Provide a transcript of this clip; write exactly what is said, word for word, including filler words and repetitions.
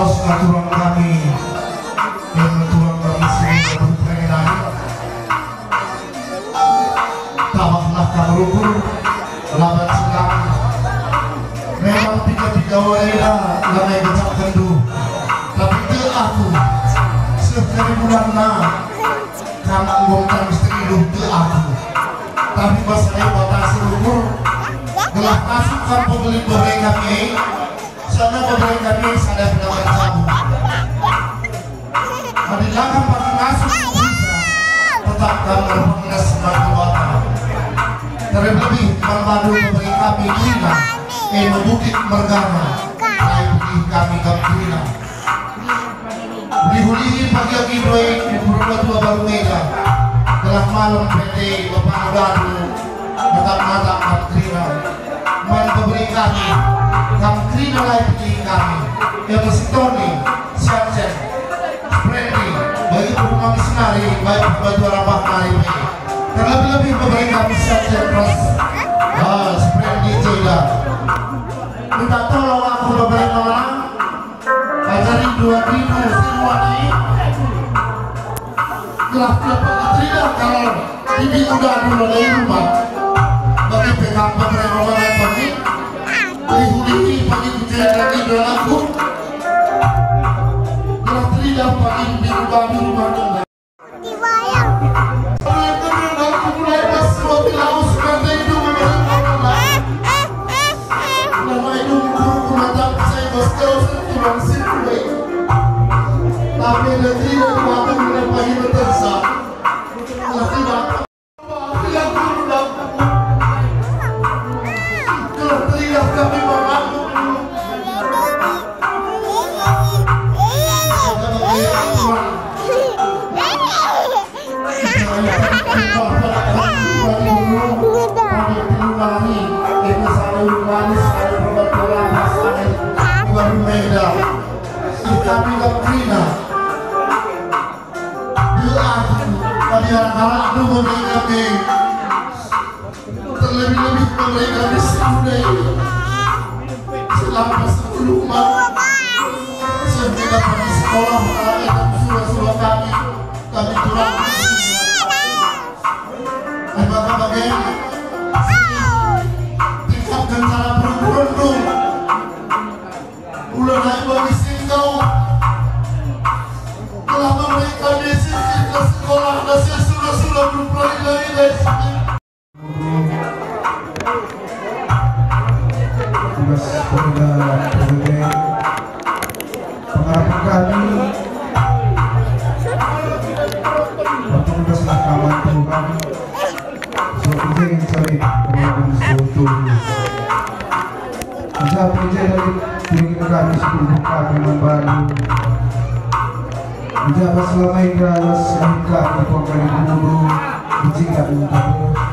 Aturan kami, em, aturan kami sendiri berperenai. Tabahlah kam rukur, laban si kami. Memang piga-piga wari enda lanai ngecapkenndu. Tapi tek aku, seh kari bulanna, kam enggo ntar misteri duh tek aku. Tapi bas e batasi rukur, gelah masuk kam pebelin bebere kami e, sana bebere kami e sada penawar jamu. Adi la kam pagi ngasup bisa, tetap kam erpenges man Dibata. Terlebih man bandu bebere kami kerina, e me Bukit Mergana, rai pelih kami kam kerina. Ulihi-ulihi pagi agi doe ku Purbatua Baru Meda, gelah malem pete bapa bandu, tetap mata kam kerina. Man bebere kami, kam kerina rai pelih kami, e me si Tony, Siancen, Sprendi, bagi pengumam senari, baik batu arah nari pe. Terlebih-lebih bebere kami Siancen ras, ah, Sprendi Jeda. Minta tolong aku bebere mana? Ajari dua ribu si dua ni. Gelah dapat teridah kalau ini udah dulu dari rumah. Bagi pegang bebere mana tadi? Lihu-lihi pagi kucek lagi dalamku. Gelah teridah pagi di rumah, di rumah tangga. Dibayang. Aku mulai pas roti laus, nanti itu memang nama itu guru kumata saya bos terus tulang sipulai. Tapi ada tidak waktu mulai pagi betersa. Laki bapak. Tidak guru dan guru. Kalau tidak kami mengaku. Terlebih-lebih mereka di sini selama sepuluh malam. Sehingga kami sekolah, anak-anak sura-sura kami, kami kurang. Maka bagaimana? Tingkatkan cara perukuran dulu. Ulang naik bagi singkau. Telah memberikan disiplin ke sekolah, dan sura-sura belum pernah dari. Tugas Polda P B B, pengharapan kami, petugas mahkamah Tuhan, suatu jeng cari pengalaman seutuh. Menjadi penjadi diri kami sepuluh kami membantu. Menjaga selama ini ras ahli kami pengkali guru, bujing kami minta terus.